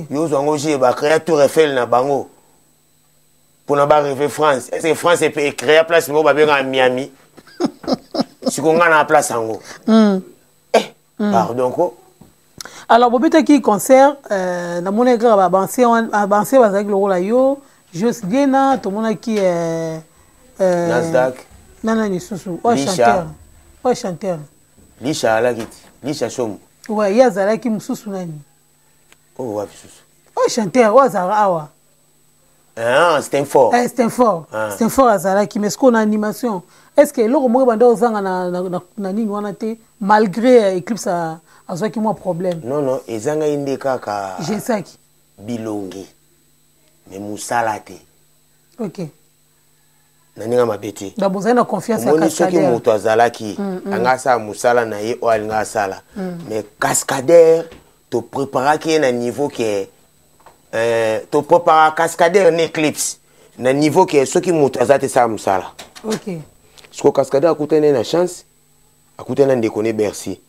Yo ozwa yango je bacréa Tour Eiffel na bango mpona barêve France. Est ce que France epe ecréa place moko babengaka Miami? Siko nga na place yango. Eh, pardon ko. Alors bobetaki concert, namonaki kaka baancien, baancien bazalaki lokola yo, Jos Diena, tomonaki Nasdaq. Nana lisusu, oyo chanteur, oyo chanteur. Lisha alaki ti Lisha Somo. Ouais, ye azalaki. Mosusu nani? Oyo wapi susu? Oyo chanteur oyo azalaka awa. Ah, Stanford. Eh, Stanford. Ah. Stanford azalaki, mais sikoyo na animation, est ce que eloko moko ebanda ozanga na nini wana te, malgré Eclipse? Azwaki mwa problème. Non, ezangai nde kaka Jesaki bilongi, mais mosala te. Na ndenge mabe te. Donc bozali na confiance ya Omoni, soki cascadeur. Moto azalaki anga asala mosala na ye oyo alinga asala, mais cascadeur topréparaki ye na niveau ke toprépara cascadeur na Eclipse na niveau ke soki moto aza te, sala mosala. Siko cascadeur akutani na chance, akutani na ndeko ne Bercy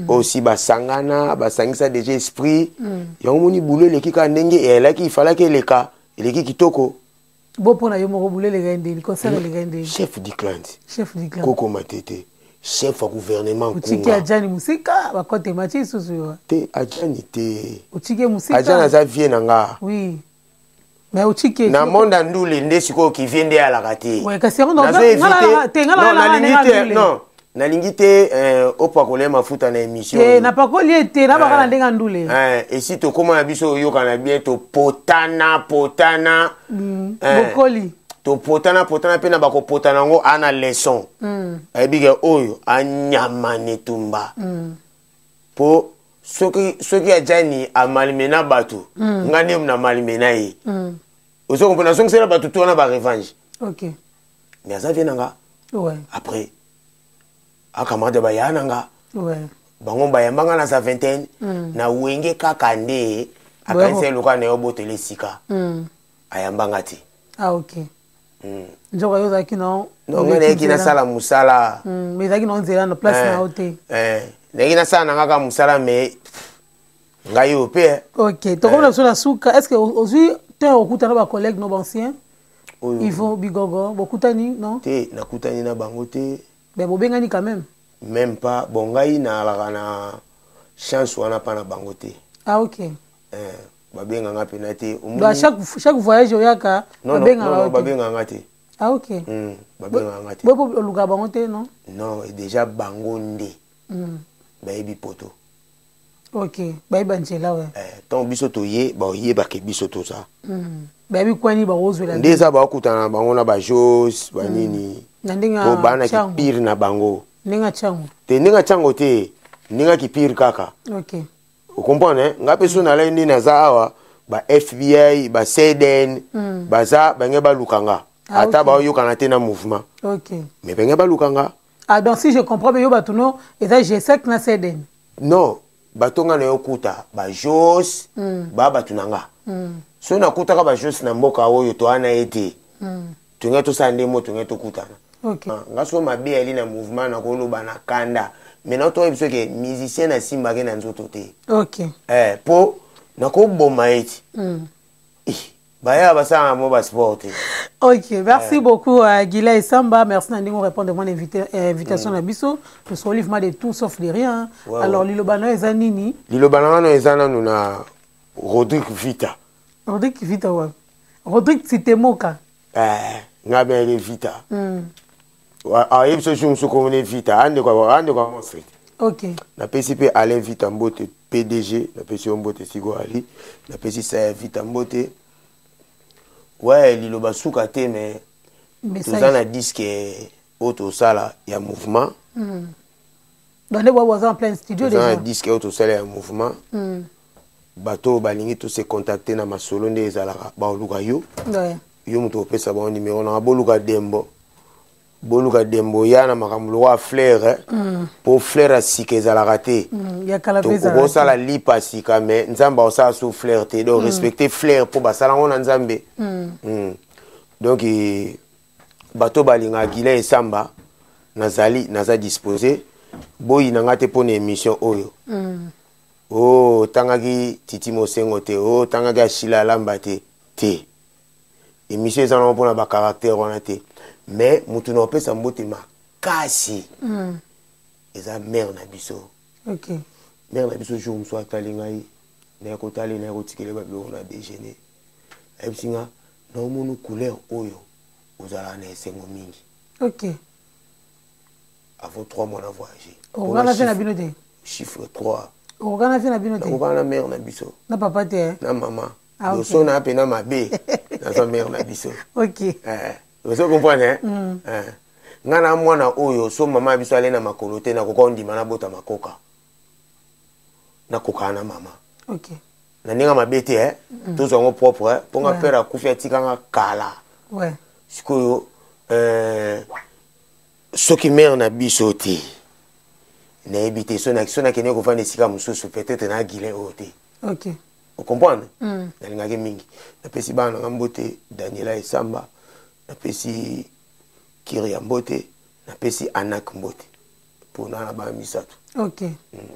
oyo si basangana, basangisa déjà esprit yango. Moni bulo eleki kaka ndenge eyalaki, ifalaki eleka, eleki kitoko. Bo mpo na yo moko, bulu eleka ndeni, concert eleka ndeni? Chef du clan. Chef du clan. Kokoma te te, chef ya gouvernement. Otiki Nkunga. Ajani mosika, bakote mati lisusu yo. Te, Ajani te. Otiki ye mosika. Ajani aza vie na nga. Oui, mais otiki. Na monde ya ndule nde sikoyo kivie nde alaka te. Ouais, kasi yango Nazo te, nga Non, na nalingi ndenge te ndule. Non, nalingi te opakola ye mafuta na émission. Te, napakoli ye te, nabaka na ndenge ya ndule. Esi tokóma na biso oyokana bien, topotana potana. Bokoli. Topotana potana mpe na bakopotana yango ana leçon. Ayebi ke oyo anyama netumba mpo soki Ajani amalime na bato, nga nde na malime na ye. Ozo comprendre? Nazongisela bato to wana barevanche. Mais aza vie na nga. Après acamarade baya na nga. Bango bayambanga na sa vingtaine na Wenge kaka nde akanisi eloka na ye obotela esika. Ayambanga te. Ah, ok. Nzoka yo ozalaki na Non, ngai nayeki nasala mosala. Mais ezalaki na nzela na place na yo te. Nayeki nasala na nga kaka mosala, mais ngai oyo mpe. Ok, tokomi na biso na suka. Est ce que ozwi temps okutana bacollègue no baancien? Oyo Ivo Bigogo, bokutani, non? Te, nakutani na bango te. Mais bobengani quand même? Même pas. Bon, ngai nalaka na chance wana mpa na bango te. Ah, ok. Babenganga mpena te. Donc à chaque voyage oyaka, babengaka yo te? Babenganga te. Ah, ok. Babenganga te. Boye mpo oluka bango te, non? Non, déjà bango nde bayebi poto. Ok, bayeba nzela we. Ntango biso toye, baoyebake biso toza. Bayebi kwani bakozwela. Nde eza baokutana na bango na bajos banini. Na ndenge po baa na ya kipire na bango. Ndenge ya Ntiango. Te, ndenge ya Ntiango te, ndenge ya kipire kaka. Ocomprendre, eh? Nga mpe so nalai nde naza awa, ba FBI, ba CDN baza bange baluka nga. Ata baoyokana te na mouvement. Mais bange baluka nga. Ah, donc si je comprends bien, yo bato no eza G5 na CDN? Non, bato nga na yo kuta bajos baa bato na nga. So nakutaka bajos na mboka oyo toa na ye te, tongai tosala nde mo tongai tokutana. Ah, nga so mabe yali na mouvement, nakoloba na kanda, mais naotoyebi biso ke musicien nasimbaki na nzoto te. Po nakoboma ye ti. Eh, baya basalaka mo basport te. Ok, merci beaucoup Guila Samba. Merci Nandingo répondre à mon invitation na biso. Nous sommes vraiment de tout sauf de rien. Alors, liloba na eza nini? Liloba na ngano eza nanu na Rodrigue Vita. Rodrigue Vita wa. Rodrigue Titemoka. Nga bele Vita. Ayebi biso jour mosusu komone Vita andeko monstre. Napesi mpe Alain Vita mbote, PDG, napesi yo mbote siko ali, napesi Saya Vita mbote. Ouais, liloba suka te, mais Message. Toza na disque oyo tosala ya mouvement. Donc, nous sommes en plein studio Toza na déjà. disque oyo tosala ya mouvement. Bato oyo balingi tose contacte na masolo nde ezalaka, baoluka yo. Yo moto opesa bango numero nanga, boluka Dembo, boluka Dembo ya na makambo lokwa fleur, eh. Po fleur ya sika ezalaka te. Ya kala mpe ezalaka. Okosala lipa sika, mais Nzambe aosala so fleur te. Donc respecte fleur mpo basala yango na Nzambe. Donc bato balingaka Gila Esamba, nazali naza disposé. Boyina nga te mpo na émission oyo. O otangaki Titi Mosengo te, o otangaki Ashila Alamba te. Te, émission eza nango mpona bacaractère wana te, mais motu na opesa mbote makasi eza mare na biso. Mare na biso, jour mosusu atali ngai, naye kotali, naye kotikele babiloko na déjeuner, ayebisi nga: "Naomoni couleur oyo, ozalaka na esengo mingi." Avant 3 mois na voyage. Okokana mpe na bino te? Chiffre 3. Okokana mpe na bino te? Nakokana na mare na biso. Na papa te, eh? Na mama. Ah, ok. Loso na mpe na mabe naza mare na biso. Ozo comprendre, eh? Nga na mwana oyo so mama ya biso ale na makolo te, nakoka ondima nabota makoka. Nakokana na mama. Okay. Na ndenge mabe te, eh? Tozwa yango propre, eh? Mpo nga père akufi, atikanga kala. Sikoyo soki mère na biso te, nayebi te so nakende kovanda esika mosusu, peut-être na Guilin oyo te. Ocomprendre? Nalingaki mingi. Napesi bana nanga mbote, Daniela Esamba, napesi Kiria mbote, napesi Anak mbote, mpona na bana misato.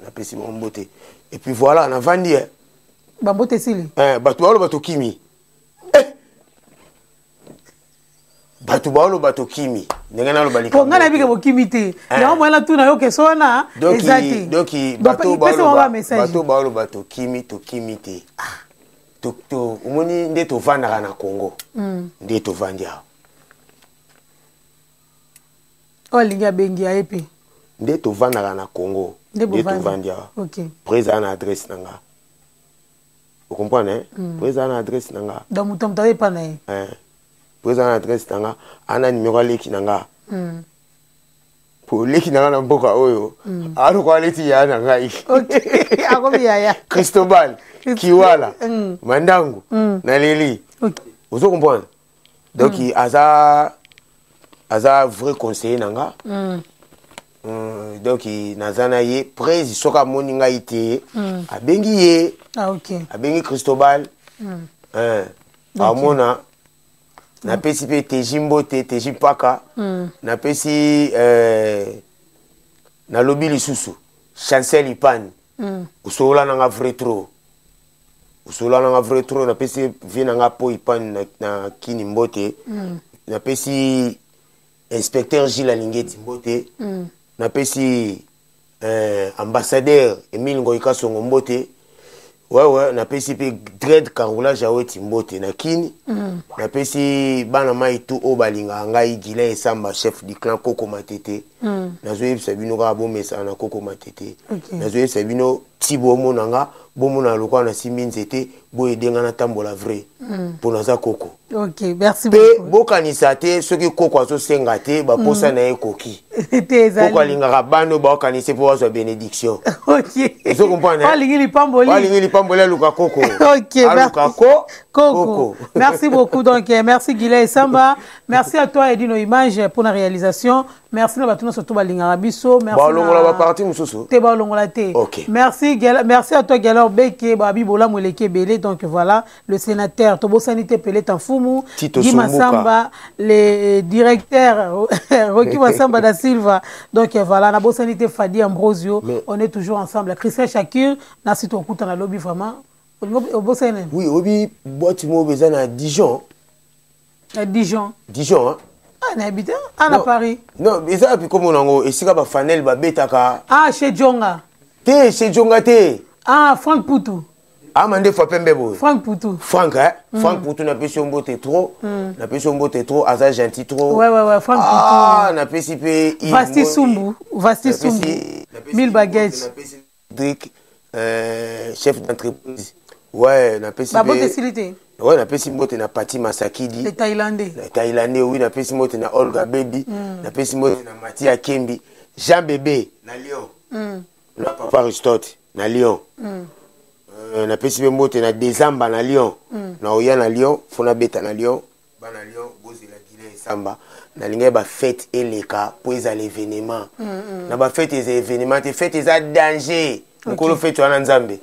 Napesi bango mbote et puis voilà, navandi, eh. Bambote esili. Eh, bato baoloba tokimi, eh! Bato baoloba tokimi, ndenge naloba. Po ngai nayebi ke bokimi te. Yango mwana tuna yo keso wana eza te. Donc bato baoloba tokimi, tokimi te. Omoni nde tovandaka na Congo, nde tovandi awa. Oyo alingi abengi aye mpe. Nde tovandaka na Congo, nde tovandi awa. Pre ezala na adresse na nga, ocomprendre? Po ezala na adresse na nga. Donc moto aye epa na ye. Po ezala na adresse na nga, ana numéro aleki na nga, po leki na nga na mboka oyo alokola aleti yaya na ngai. Akomi yaya. Cristobal Kiwala Mandangu na leli, ozo comprendre? Donc aza vrai conseiller na nga. Donc naza na ye prese, soki amoni ngai te, abengi ye. Abengi Cristobal. Amona napesi mpe Teji mbote, Teji Mpaka. Napesi, nalobi lisusu Chancel Ipani. Osolola nanga vrai trop, osolola nanga vrai trop. Napesi vie nanga po Ipani na Kini mbote. Napesi inspecteur Gilles Alingeti mbote. Napesi ambassadeur Emile Ngoi Kasongo mbote. Wewe napesi mpe Dred Caroulage Aweti mbote na Kini. Napesi bana mai tu oyo balingaka ngai, Guilin Esamba, chef du clan Koko Matete. Nazoyebisa bino kaka, bomesana na Koko Matete. Nazoyebisa bino ti bomona nga, bomona lokola nasimbi nzete, boyedenga natambola vrai, mpo naza koko. Okay, merci. Mpe bokanisa te soki koko azosenga te, baposa na ye ekoki. Koko alingaka bana oyo baokanisa mpo bazwa bénédiction. Ozo comprendre? Alingi lipamboli. Alingi lipamboli, aluka koko. Aluka ko koko. Merci beaucoup. Donc merci Guilin Esamba, merci à toi Edino Image pour la réalisation. Merci na bato nyonso to balingaka biso. Balongola baparti mosusu. Te, balongola te. Merci, merci à toi Galor Beke Babi Bolamu eleki ebele. Donc voilà, le sénateur tobosani te, Peleta Mfumu Guy Masamba, le directeur Roki Masamba da Silva. Donc voilà, nabosani te Fadi Ambrosio. Mais on est toujours ensemble, Christian Shakir nasi tokutana lobi. Vraiment, obosani nani? Oui, obi boîte moko eza na Dijon. Na Dijon? Dijon, hein? Ah, nayebi te. Ah, na Paris? Non, eza wapi komona yango, esika bafanel babetaka? Ah, chez Jonga. Te, chez Jonga te. Ah, Frank Putu. Ama nde fa pembe boye. Frank Putu. Frank, eh? Frank Putu, napesi yo mbote trop. Napesi yo mbote trop, aza gentil trop. Ouais, Frank Ah, Putu. Napesi mpe Vasti Sumbu, Vasti Sumbu, mille baguettes. Drik, chef d'entreprise, ouais. Napesi babote esili te. Ouais, napesi mbote na Pati Masakidi. Le Thaïlandais. Na Thaïlandais, oui. Napesi mbote na Olga Baby. Napesi mbote na Matia Kembi, Jean Bébé na Lyon, na papa Aristote na Lyon. Napesi mpe mbote na Dezamba na Lyon. Na oya na Lyon, fo nabeta na Lyon. Bana Lyon, bozela Guilin Esamba. Nalingai bafete eleka mpo ezala événement. Na bafete eza événement te, fete eza danger. Mokolo fete wana, Nzambe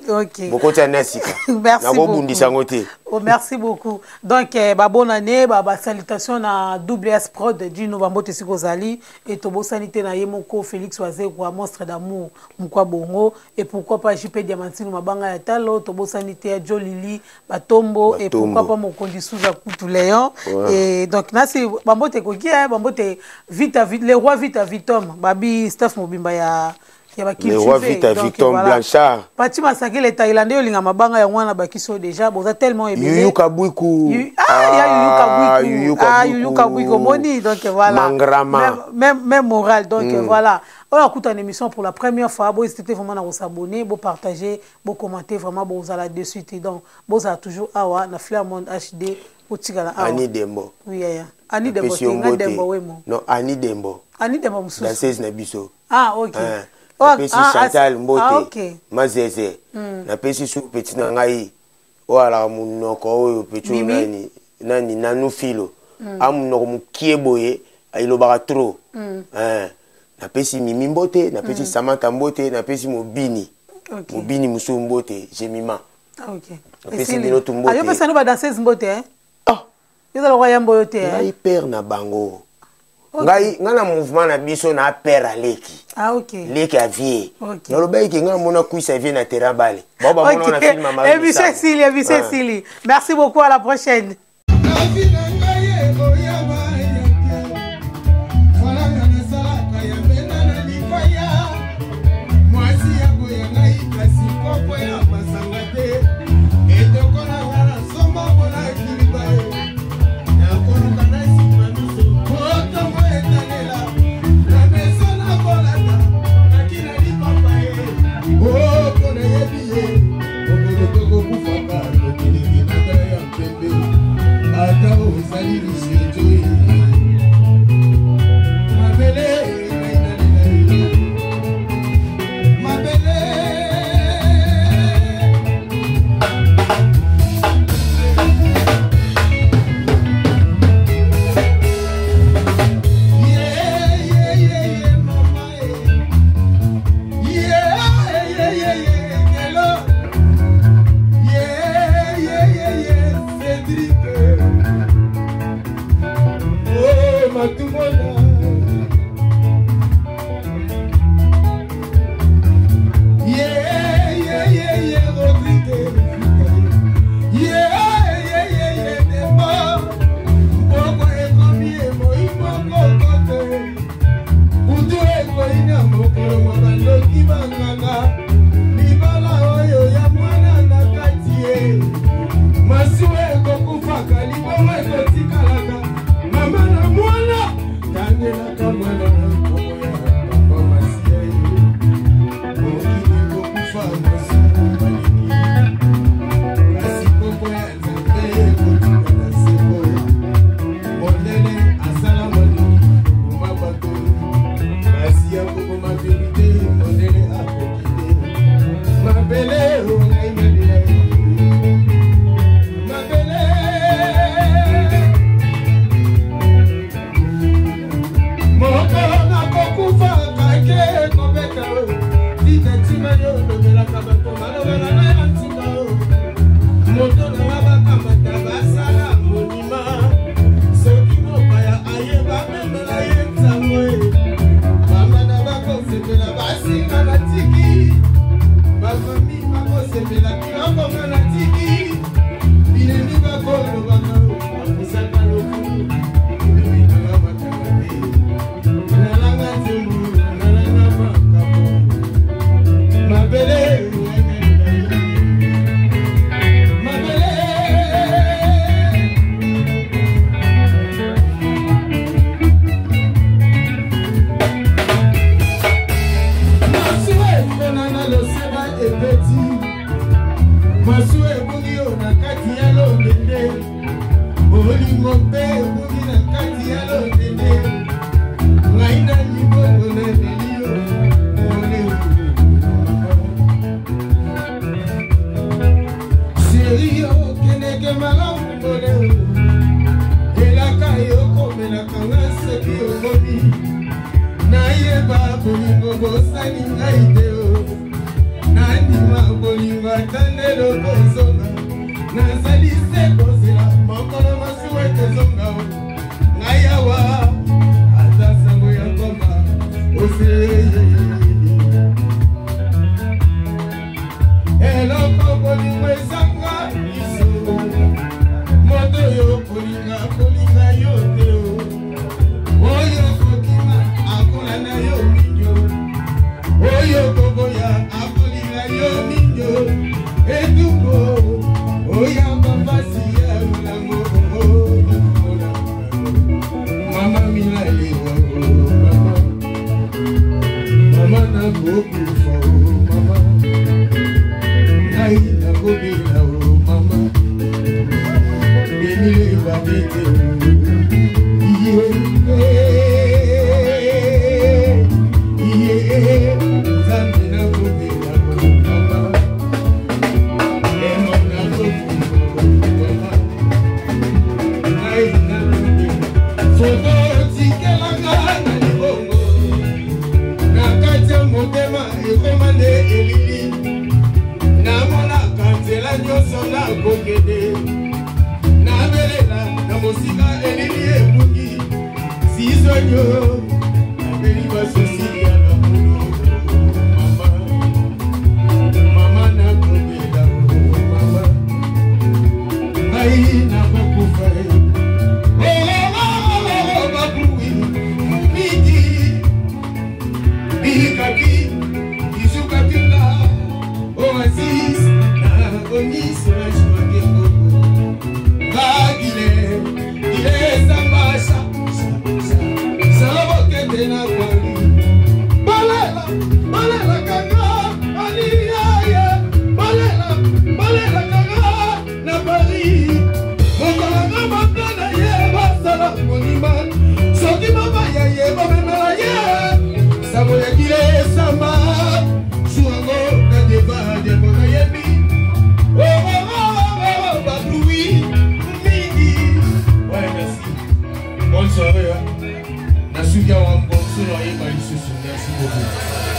bokotia na sika, nakobundisa yango te. Oh, merci beaucoup. Donc eh, ba bonne année, ba salutation na WS Prod Dino bambote esika ozali. E tobosani te na ye moko Félix Wazekwa, monstre d'amour, mokwa bongo. Et pourquoi pas JP Diamantino Mabanga ya Talo, tobosani te ya Jolili Batombo, et pourquoi pas mokonzi Souza Kutu Léon. Et donc nasi bambote ekoki, bambote vita, le roi vita vitom, babi staff mobimba ya le roi vita victor, voilà. Blanchard. Pati Masaki le Thaïlandais, olinga mabanga yango wana, bakiso déjà boza tellement ebele. Yuyu Kabwiku. Ah, ya Yuyu Kabwiku, ah, Yuyu Kabwiku, omoni? Donc voilà. Mangrama. Même moral. Donc voilà, oyo akuta na émission pour la première fois, bohésité vraiment na kosabonner, bopartager, bocommenter, vraiment bozala dessus te. Donc bozala toujours awa na Flair Monde HD, botikala awa. Ani Dembo. Oui, yaya Ani Dembo te, nga Dembo wemo. Non, Ani Dembo. Ani Dembo mosusu. Danseuse na biso. Ah, ok. Napesi Chantal mbote, Mazeze. Napesi su petit na ngai oyo alaka monoko oyo petit oyo nani nani nanu filo a monoko mokie boye, elobaka trop. Napesi Mimi mbote, napesi Samantha mbote, napesi Mobini, Mobini mosusu mbote, Jemima. Napesi bino tu mbote. Ayopesa no badanseuse mbote. Ezala kwa yambo yo te. Ngai père na bango. Ngai ngai na mouvement na biso na père aleki. Ah, okay. Leki ya vie. Nalobaki ke ngai namona kwisa ya vie na terrain bale. Bao bamona na film ya Marie. Émission esili, émission esili. Merci beaucoup, à la prochaine. Foto otikelanga na libongo na kati ya motema ekoma nde elili namonaka nzela nyonso nakokende nabelela na mosika elili ebungi sizonyo nabeli basusi ya na molo mama mama nakobela mama ngai nakokufa babrui mingi bikabi izukabinga oasis na onisolajuakekoko bagile ilesambasha salobokete na kwali balela balela kanga aliyaye balela balela kanga na paris mokolanga bata na ye basala monima soki babaya ye bamemela ye sango ya kile esamba suango na deba debo nayebi babrui mingi. Ouais, merci. Bonne soirée. Nasuki awa mbonso na yeba lisusu. Merci beaucoup.